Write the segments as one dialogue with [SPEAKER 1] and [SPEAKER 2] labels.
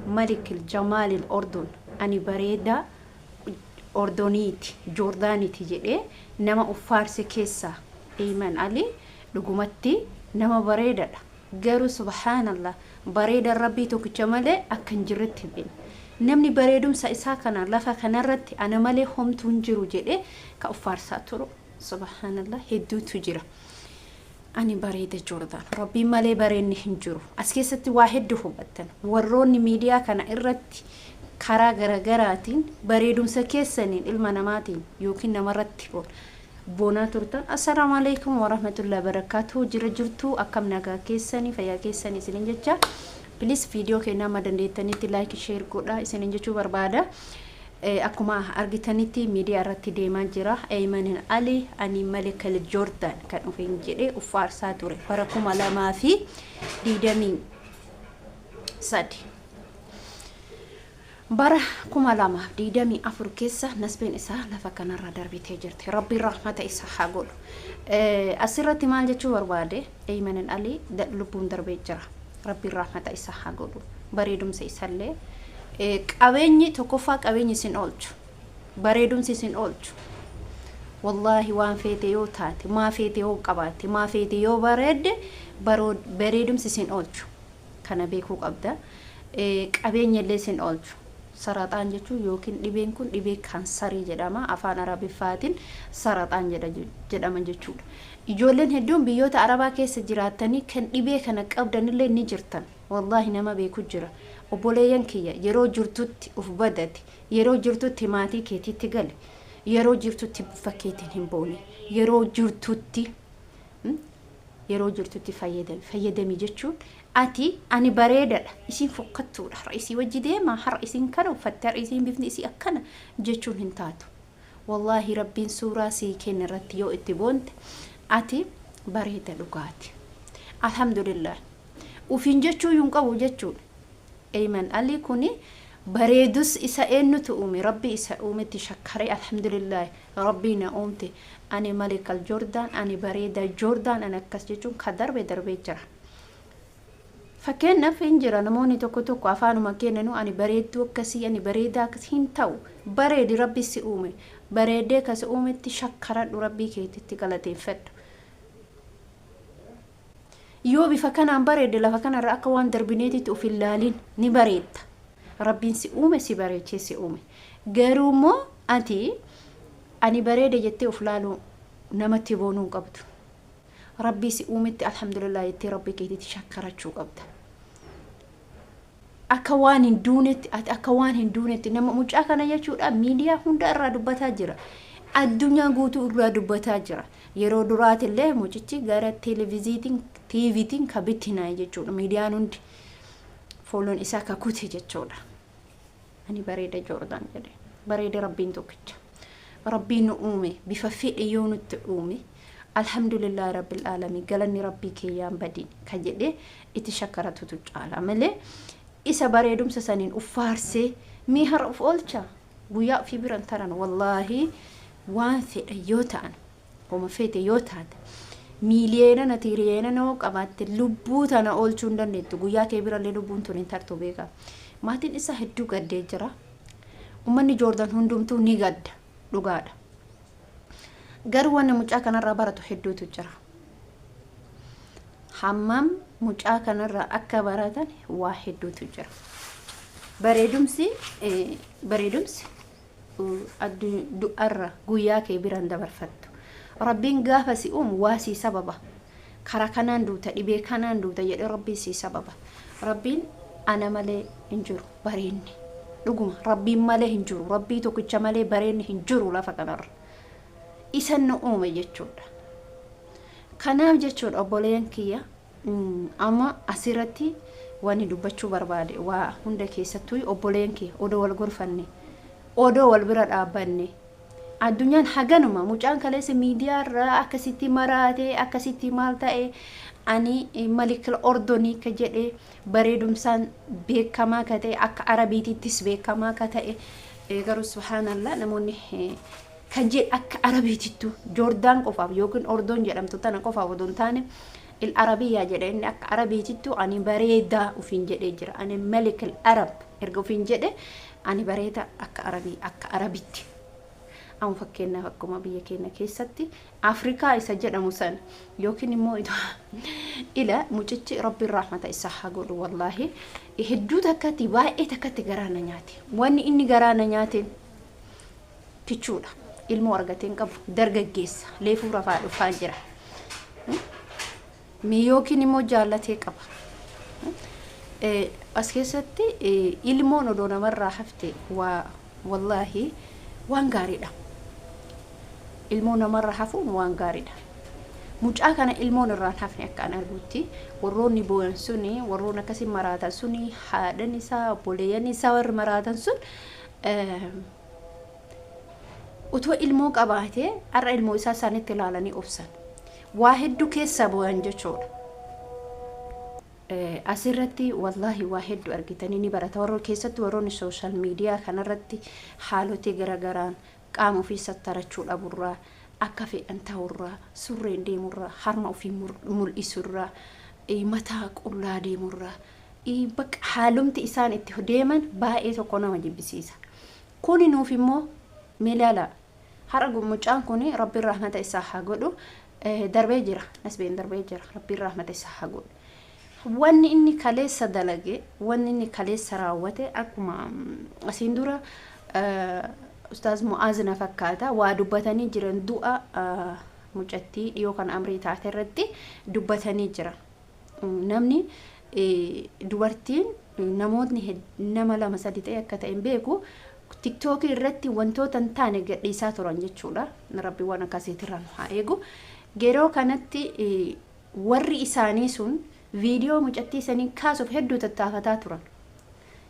[SPEAKER 1] Malikil Jamaalil Ordon, ani bareedaa Ordoniiti, Joordaaniiti jedhee nama uffaarse keessaa Eyman Ali dhugumatti nama bareedadha. Garuu subhaanallah, bareedan Rabbii tokkicha malee akka hin jirretti beena. Namni bareedumsa isaa kana lafa kanarratti ana malee homtuu hin jiru jedhee ka uffaarsaa turu subhaanallah hedduutu jira. Ani bareeda Joordaan. Rabbiin malee bareenni hin jiru. As keessatti waa hedduu hubattan. Warroonni miidiyaa kana irratti karaa garagaraatiin bareedumsa keessaniin ilma namaatiin yookiin namarratti boonaa turtan. Assalaamu alaikum warahmatullahi wabarakatuh. Jira jirtu, akkam nagaa keessanii, fayyaa keessanii isinin jecha. Please, viidiyoo keenya amma dandeettanitti like, share godhaa isinin jechuu barbaada. Akkuma argitanitti miidiyaa irratti deemaa jira. Eyman Ali ani Malikal Jordan kan dhufeen jedhee uffaarsaa ture bara 2023. Bara 2024 keessa nasbeen isaa lafa kanarra darbitee jirti. Rabbiin rahmata isaa haa godhu. Asirratti maal jechuu barbaade? Eyman Ali lubbuun darbee jira. Rabbiin rahmata isaa haa godhu. Bareedumsa isallee qabeenyi tokkoffaa qabeenyi isin oolchu. Bareedumsi isin oolchu. Wallaahi, waan feete yoo taate, maa feete yoo qabaatte, maa feete yoo bareedde, bareedumsi isin oolchu. Kana beekuu qabda. Qabeenya illee isin oolchu. Saraxaan jechuun yookiin dhibeen kun dhibee kaansarii jedhama. Afaan Arabiffaatiin saraxaan jedhama jechuudha. Ijoolleen hedduun biyyoota Arabaa keessa jiraattanii kan dhibee kana qabdanillee ni jirtan. Wallaahi, nama beeku jira. Obboleeyyan kiyya, yeroo jirtutti uf badate, yeroo jirtutti maatii keetiitti gale, yeroo jirtutti bifa keetiin hin boone, yeroo jirtutti fayyadami. Fayyadami jechuun ati ani bareedadha, isiin fokkattuudha, har'a isii wajji deema, har'a isiin kana uffatte, har'a isiin bifni isii akkana jechuun hin taatu. Wallaahi, Rabbiin suuraa sii kenne irratti yoo itti boonte, ati bareeda dhugaati. Alhamdulillah. Ufiin jechuu hin qabu jechuudha. Eyman Ali kuni bareedus isa eenyutu uume? Rabbi isa uumetti shakkaree, alhamdulillah, Rabbii na uumte, ani Malikal Joordaan, ani bareeda Joordaan, ani akkas jechuun ka darbe darbee jira. Fakkeenyaaf, hin jira namoonni tokko tokko afaanuma kennanu, ani bareedduu akkasii, ani bareedaa akkasii hin ta'u. Bareedi, Rabbi si uume. Bareeddee kasi uumetti shakkaradhu, Rabbii keetitti galateeffadhu. Yoo bifa kanaan bareedde, lafa kanarra akka waan darbineetitti of hin laalin, ni bareedda. Rabbiin si uume, si bareechee si uume. Garuu immoo ati ani bareeda jettee of laaluu, namatti boonuu hin qabdu. Rabbii si uumetti alhamdulillah jettee Rabbii keetitti shakkarachuu qabda. Akka waan hin duunetti, ati akka waan hin duunetti nama mucaa kana jechuudha miidiyaa hunda irraa dubbataa jira. Addunyaa guutuu irraa dubbataa jira. Yeroo duraatillee mucichi gara televiziitiin, TVtiin ka bittinaaye jechuudha. Miidiyaan hundi fooloon isaa ka kute jechuudha. Ani bareeda Joordaan jedhe. Bareeda Rabbiin tokkicha. Rabbiin nu uume bifa fedhe yoo nutti uume, alhamdulillahi rabbil aalamiin, galanni Rabbii keeyyaan badiin ka jedhee itti shakkaratutu caala malee, isa bareedumsa saniin uffaarsee mii har'a uf oolcha, guyyaa ofii biran taran. Wallaahi, waan fedha yoo ta'an, homa feete yoo taate, miiliyoonana tiiriyoonana yoo qabaatte, lubbuu tana oolchuu hin dandeettu. Guyyaa kee birallee lubbuun tun hin tartu, beekaa. Maatiin isaa hedduu gaddee jira. Ummanni Joordan hundumtuu ni gadda, dhugaadha. Garuu wanni mucaa kanarraa baratu hedduutu jira. Hammam mucaa kanarraa akka baratan waa hedduutu jira. Bareedumsi du'arra guyyaa kee biraan dabarfattu. Rabbiin gaafa si uumu waa sii sababa. Karaa kanaan duuta, dhibee kanaan duuta jedhee Rabbiin sii sababa. Rabbiin ana malee hin jiru bareenni. Dhuguma, Rabbiin malee hin jiru. Rabbii tokkicha malee bareenni hin jiru lafa kanarra. Isan nu uume jechuudha. Kanaaf jechuudha, obboleeyyan kiyya, amma asirratti wanni dubbachuu barbaade, waa hunda keessattuu obboleeyyan kiyya, odoo wal gorfanne, odoo wal bira dhaabbanne, addunyaan haganuma. Mucaan kaleessa miidiyaa irraa akkasitti maraate, akkasitti maal ta'e, ani Malikil Ordonii ka jedhe, bareedumsaan beekamaa ka ta'e, akka Arabiitittis beekamaa ka ta'e, garuu subhaanallah, namoonni kan jedhe akka Arabiitittu Joordaan qofaaf yookiin Ordoon jedhamtu tana qofaaf odoo hin taane Il Arabiyyaa jedhe inni akka Arabiitittu ani bareedaa ufiin jedhee jira. Ani Malik il Arab erga ufiin jedhe ani bareeda akka Arabii akka Arabitti. Amma fakkeenyaaf akkuma biyya keenya keessatti Afrikaa isa jedhamu san yookiin immoo ila mucichi Rabbiin rahmata isaa haa godhu wallaahi hedduu takkatti baay'ee takkatti garaa na nyaate. Wanni inni garaa na nyaateen kichuudha. Ilmoo argatee hin qabu dargaggeessa leefuu rafaa dhufaa jira. Yookiin immoo jaallatee qaba. As keessatti ilmoon odoo namarraa hafte waa wallaahi waan gaariidha. Ilmoo namarra hafuun waan gaariidha. Mucaa kana ilmoon irraan hafne akka an argutti warroonni booyan suni warroonni akkasii maraatan suni haadhan isaa obboleeyyan isaa warri maraatan sun utoo ilmoo qabaatee har'a ilmoo isaa isaanitti ilaalanii obsan. Waa hedduu keessa booyan jechuudha. Asirratti wallaahi waa hedduu argitanii ni barata. Warroon keessatti warroonni social media kanarratti haalotee garagaraan qaama ofii sattarachuu dhaburraa akka fedhan ta'urraa surreen deemurraa harma ofii mul'isurraa mataa qullaa deemurraa bakka haalumti isaan itti deeman baay'ee tokko nama jibbisiisa. Kuni nuuf immoo miilala har'a mucaan kun Rabbiin rahmata isaa haa godhu darbee jira nasbeen darbee jira Rabbiin rahmata isaa haa godhu. Wanni inni kaleessa dalage wanni inni kaleessa raawwate akkuma asiin dura Ustaaz Mu'aaz na fakkaata waa dubbatanii jiran du'a mucattii dhiyoo kan amrii taate irratti dubbatanii jiran. Namni dubartiin namootni nama lama sadi ta'e akka ta'e hin beeku TikTokii irratti wantoota hin taane gadhiisaa turan jechuudha. Rabbi waan akkasiitirraa nu haa eegu. Yeroo kanatti warri isaanii sun viidiyoo mucattii sanii kaasuuf hedduu tattaafataa turan.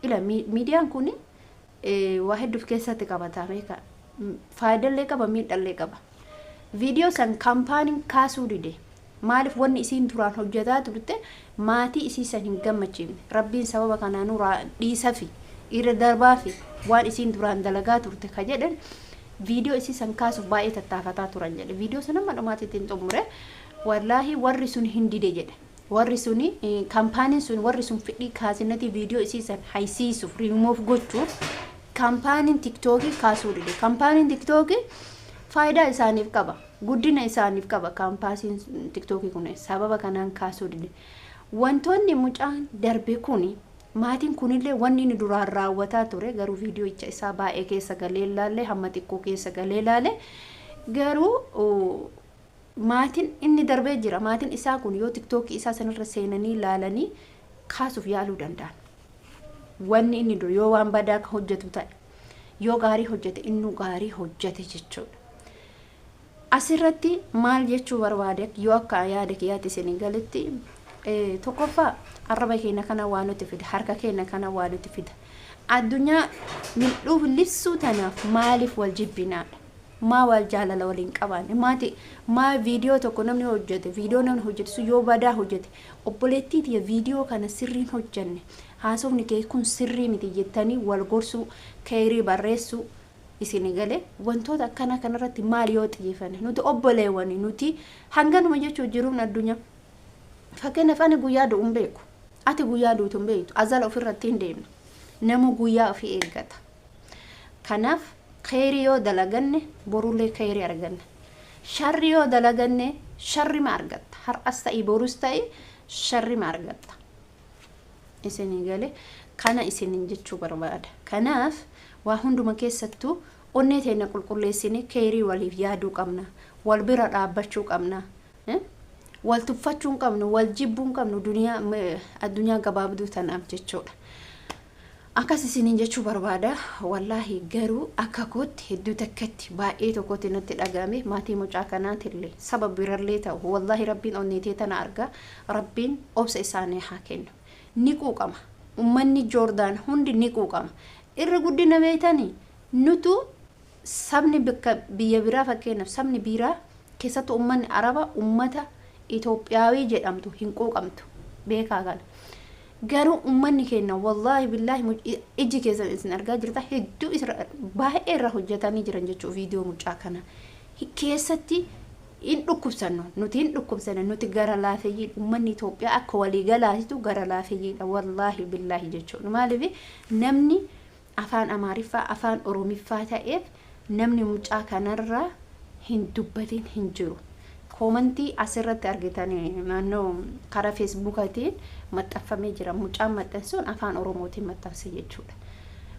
[SPEAKER 1] Ila miidiyaan kun waa hedduuf keessatti qabata beeka. Faayidallee qaba miidhallee qaba. Viidiyoo san kaampaaniin kaasuu dide. Maaliif wanni isiin duraan hojjetaa turte maatii isii san hin gammachiifne. Rabbiin sababa kanaanuu dhiisafi irra darbaafi waan isiin duraan dalagaa turte ka jedhan viidiyoo isii san kaasuuf baay'ee tattaafataa turan jedhe. Viidiyoo san amma dhumaatiitti hin xumure. Wallaahi warri sun hin dide jedhe. Warri suni kaampaaniin sun warri sun fedhii kaasinati viidiyoo isii san haysiisuuf rimuuf gochuuf kaampaaniin TikTokii kaasuu dide. Kaampaaniin TikTokii faayidaa isaaniif qaba. Guddina isaaniif qaba kaampaaniin TikTokii kun sababa kanaan kaasuu dide. Wantoonni mucaan darbe kuni maatiin kunillee wanni inni duraan raawwataa ture garuu viidiyoocha isaa baay'ee keessa galee ilaalle hamma xiqqoo keessa galee ilaalle garuu maatiin inni darbee jira. Maatiin isaa kun yoo TikTokii isaa sanarra seenanii ilaalanii kaasuuf yaaluu danda'an. Wanni inni dur yoo waan badaa kan hojjetu ta'e yoo gaarii hojjete inni gaarii hojjete jechuudha. Asirratti maal jechuu barbaade yoo akka yaada kiyyaatti isin galitti tokkoffaa arraba keenya kana waa nuti fida harka keenya kana waa nuti fida. Addunyaa mil'uuf libsuu tanaaf maaliif wal jibbinaadha? Maa wal jaalala waliin qabaanne? Maati maa viidiyoo tokko namni hojjete viidiyoo namni hojjete sun yoo badaa hojjete obboleettii tiyya viidiyoo kana sirriin hojjenne haasofni kee kun sirrii miti jettanii wal gorsuu keerii barreessuu isin galee wantoota akkanaa kanarratti maal yoo xiyyeeffanne nuti obboleewwani nuti hanganuma jechuu jiruun addunyaa. Fakkeenyaaf ani guyyaa du'u hin beeku. Ati guyyaa duutu hin beektu. Azala ofirratti hin deemnu. Nama guyyaa ofii eeggata. Kanaaf kheyrii yoo dalaganne borullee kheyrii arganna. Sharri yoo dalaganne sharrima argatta. Har'as ta'i borus ta'i sharrima argatta. Isinii galee kana isinin jechuu barbaada. Kanaaf waa hunduma keessattuu onnee teenya qulqulleessinee kheyrii waliif yaaduu qabna. Wal bira dhaabbachuu qabna. Wal tuffachuu hin qabnu, wal jibbuu hin qabnu duniyaa addunyaa gabaabduu tanaaf jechuudha. Akkas isiniin jechuu barbaada. Wallaahi garuu akka kootti hedduu takkatti baay'ee tokkotti natti dhagahame maatii mucaa kanaatillee saba birallee ta'u wallaahi Rabbiin onneetee tana arga Rabbiin obsa isaanii haa kennu. Ni quuqama. Ummanni Joordaan hundi ni quuqama. Irra guddina beeytanii nutu sabni bakka biyya biraa fakkeenyaaf sabni biraa keessattuu ummanni Araba ummata Itoophiyaawii jedhamtu hin quuqamtu. Beekaa kana. Garuu ummanni keenya wallaahi billaahi iji keessan isin argaa jirta hedduu baay'ee irra hojjetanii jiran jechuudha viidiyoo mucaa kana. Keessatti Hin dhukkubsannu nuti, hin dhukkubsanne nuti, gara laafeyyii. Uummanni Itoophiyaa akka waliigalaatitu gara laafeyyiidha, wallaahi billaahi jechuudha. Maaliif namni afaan Amaariffaa, afaan Oromiffaa ta'eef namni mucaa kanarraa hin dubbatin hin jiru. Koomantii asirratti argitanii naannoo karaa Feesbuukaatiin maxxanfamee jira. Mucaan maxxansuun afaan Oromootiin maxxanse jechuudha.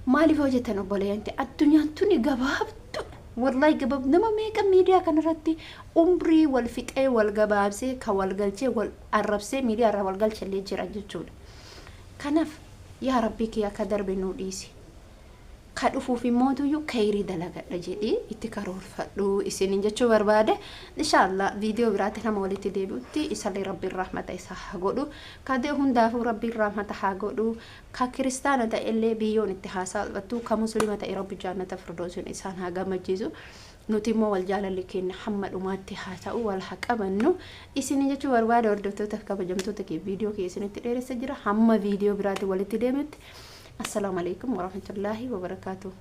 [SPEAKER 1] Maaliif hojjetan obboleeyyanti? Addunyaan tuni gabaabduudha. Wallahi gabaab. Nama meeqa miidiyaa kanarratti umrii wal fixee, wal gabaabsee, kan wal galchee, wal arrabsee, miidiyaa irraa wal galchallee jira jechuudha. Kanaaf yaa Rabbii kiyya, akka darbe nuu dhiisi. Ka dhufuuf immootuyyuu kayrii dalagadha jedhii itti karoorfadhu isiniin jechuu barbaade. Inshaallah viidiyoo biraatti nama walitti deebi'utti isallee Rabbiin rahmata isaa haa godhu. Ka du'e hundaafuu Rabbiin rahmata haa godhu. Ka kiristaana ta'ellee biyyoon itti haa salphattu. Ka muslima ta'e Rabbi jaannata firdoosiin isaan haa gammachiisu. Nuti immoo wal jaalalli keenya hamma dhumaatti haa ta'u, wal haa qabannu isinii jechuu barbaade. Hordoftoota kabajamtoota kee, viidiyoo kee isinitti dheeressa jira. Hamma viidiyoo biraatti walitti deemutti, assalaamu alaikum warahmatullaahi wabarakaatuh.